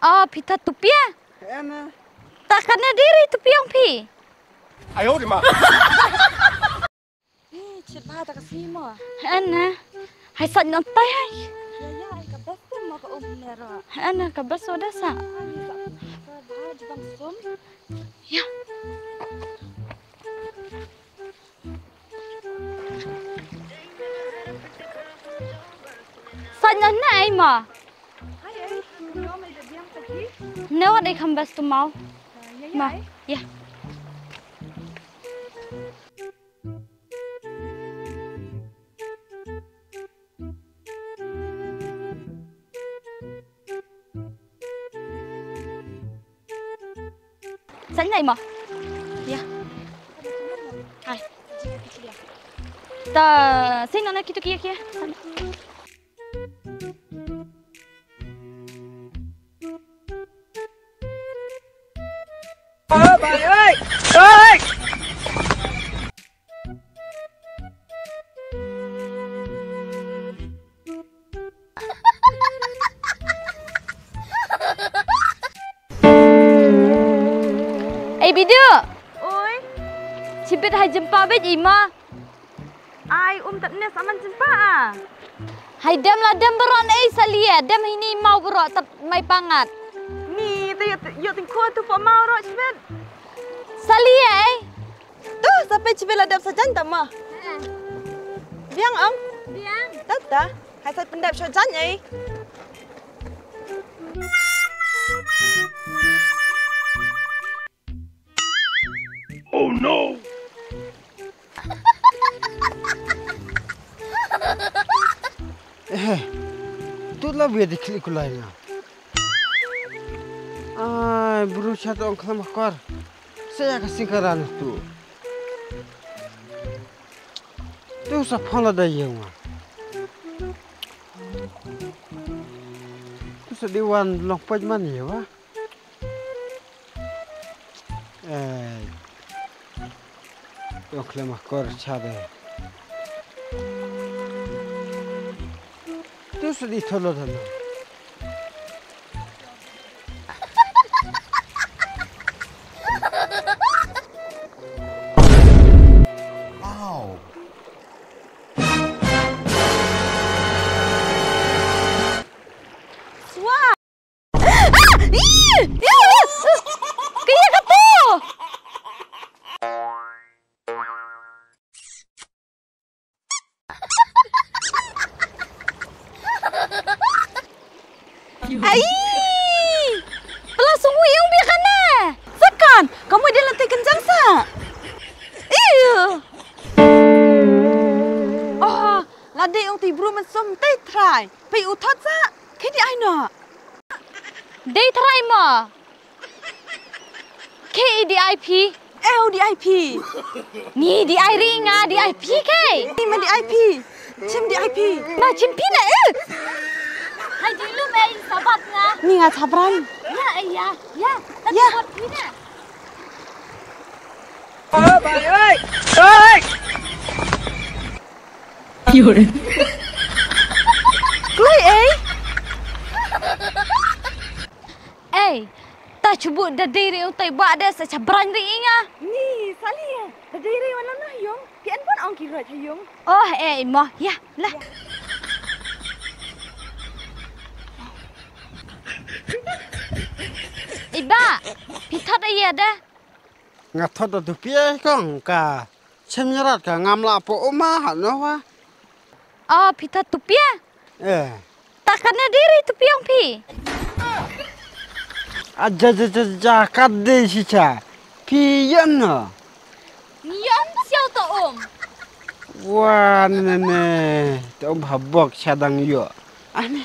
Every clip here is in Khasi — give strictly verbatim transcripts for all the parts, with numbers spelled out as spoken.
Oh, phi thot tu pia? Hana. Ta kane diri tu piang phi. Ayo di ma. Eh, chet ba ta kasi mo. Hana. Hai sat non tai hai. Ya, ya, ai ka best mo ka um nero. Hana, ka best oda sa. Ai, sa, sa ba jibang sum. Ya. Sa nyan na ai ma. Ai, ai, no, mai da biang tadi. Ne wat ai kham bas tu mau. Ah, ya, ya, ma, ai. Ya. Sa ngai ma. Ya. Hai. Ta, sino na kitu kia kia. Ei, Bidu. Oi. Chibit hai jempa bej ima. Ai, um tat ne saman jempa a. Hai dem la dem beron ei salia, dem hini mau bero tat mai pangat. Ni, te yo, yo tingko tu po mau ro chibit. Salia ei. Tu, sampai chibit la dep sajan ta ma. Biang ang. Biang. Tata, hai sai pendap sajan ai. Oh no. Eh, tu la bia di klik kulai na. Ai, bru cha tu ong klam kor. Saya ka singkaran tu. Tu sa phala da yeng wa. Tu sa di wan long poj man ye wa. Eh. Yo khlem akor cha de. Tu sa di tholo tholo. Wow. Swa. Ah! Ih! Ih! Kaya ka tu! Ai! Pala sung wi ong bia kana. Sakan, kamu dia lantai kenjang sa. Iya. Oh, lade ong ti bru men som tai trai. Pai u thot sa. Kedi ai no. Dei trai mo. Kedi ai phi. Eu di ai phi. Ni di ai ri nga di ai phi ke. Ni ma di ai phi. Chim di ai phi. Ma chim phi na eh. Hai di lu mei sabat nga. Ni nga chabran. Ya eh ya. Ya. Ya. Sabat phi na. Oh, bai oi. Oi. Kloi ei. Ei, ta chubu da dei ri utai ba da sa chabran ri inga. Ni, sali ya. Da dei ri wala na yung. Ki an pun ong ki roj yung. Oh, ei, mo, ya, la. Iba, pithot ya da. Nga thot da tu pia kong ka. Chem nyarat ka ngam la po uma ha no wa. Oh, phi thot tu pia? Eh. Ta kane diri tu piang phi. Aja ja ja ja ka de si cha. Phi yan no. Ni yan siau to um. Wa ne ne ne. To um habok cha dang yo. Ani.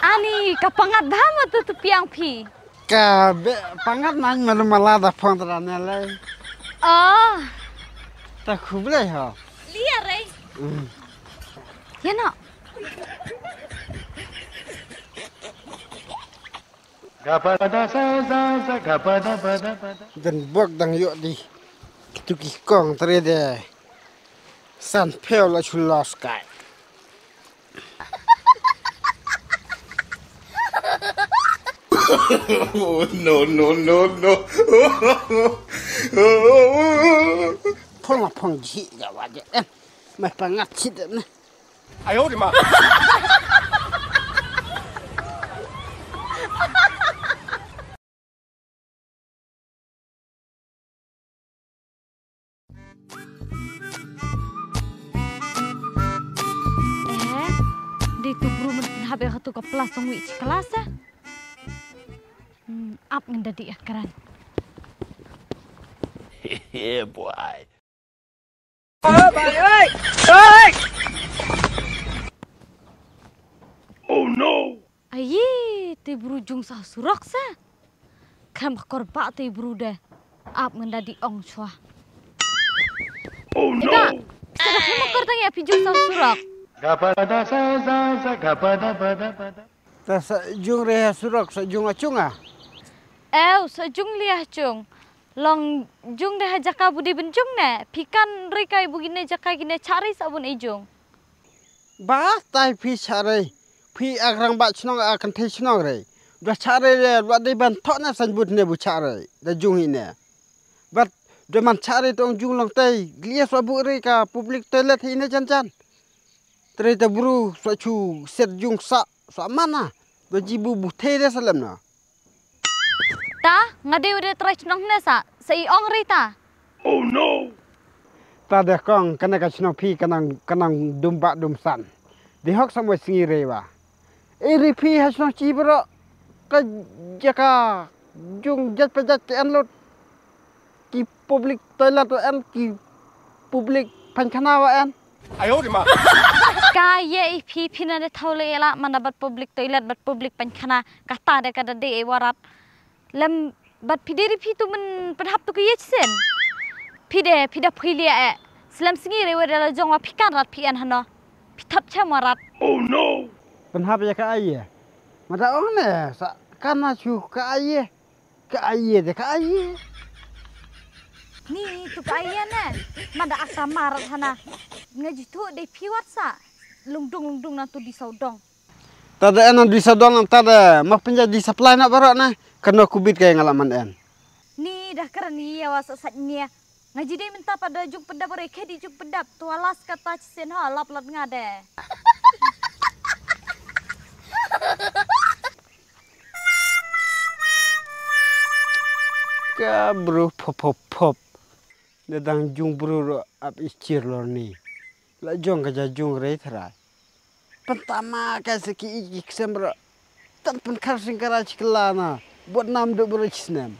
Ani ka pangat dha ma tu tu piang phi. Ka be pangat nañ malu mala da phong tra ne lai. Oh. Ta khublei ho. Lia rei. Mm. Ya no. Gapada sa sa sa gapada pada pada. Dan bok dang yok di. Kitu ki kong tre de. San pheo la chulos kai. Oh, no, no, no, no. Phong phong ji ga wa je. Eh, mai pangat si de ne. Ayo di ma. Eh, dei tu bru man hap ya tu ka plas song wi chi kelas eh. Hmm, ap ngan da di akran. Yeah, boy. Oh no! Ayi, te bru jung sa surok sa. Kam kor ba te bru de. Ap ngan da di ong chwa. Oh no! Ita, sa da kam kor tang ya pi jung sa surok. Gapa da sa sa sa gapa da ba da ba da. Ta sa jung re ha surok sa jung a chung a. Ew, sa jung li ha chung. Long jung de ha jaka bu dei ban jung ne. Phi kan re kai bu gine jaka gine chari sa bun ei jung. Ba tai phi chari. Phi a grang ba chnong a kan thei chnong re. Dua chari re dua dei ban thok ne san bun ne bu chari. Da jung hi ne. Bat dua man chari tong jung long tai. Glias wa bu re ka public toilet hi ne jan jan. Tre ta bru sa chu set jung sa sa mana. Dua ji bu bu thei re sa lem na. Ta, nga dei u dei trai chnong ne sa, sa i ong ri ta. Oh no! Ta deh kong, kane ka chnong phi ka nang, ka nang dum ba dum san. Dei hok sa moi sngi re wa. E ri phi ha chnong chi bro. Ka jaka jung jat pa jat te an lut. Ki public toilet wa en, ki public paikhana wa en. Ayo di ma. Ka ye i phi phi na de thau le la man da bad public toilet bad public paikhana kata de ka da de e warat. Lem bad phi de ri phi tu men penhap tu ke ye sen. Phi de phi da phi le e. Slem sngi re wa de la jong wa phi kan rat phi en hano. Phi thap chem warat. Oh no. Penhap ya ka ai ye. Ma da ong ne sa kan na chu ka ai ye. Ka ai ye de ka ai ye. Ni tu ka ai ye ne. Ma da aka marat hana. Nga ji tu de phi wat sa. Lungdung lungdung na tu di saudong. Ta da en di saudong nam ta da ma pinja di supply na baro na. Kano kubit ka nga la man en. Ni da kran ni ya wa sa sat ni. Nga ji de mynta pa da jung pedap re khe di jung pedap. Tu alas kata sen ha lap lat nga de. Ka bru phop phop phop. Da dang jung bru ro ap ischir lor ni. La jong ka ja jung rei thrai. Penta ma ka se ki ik ik sem ro. Tan pen khar sing kara chikla na. Buat nam du bru chisnem.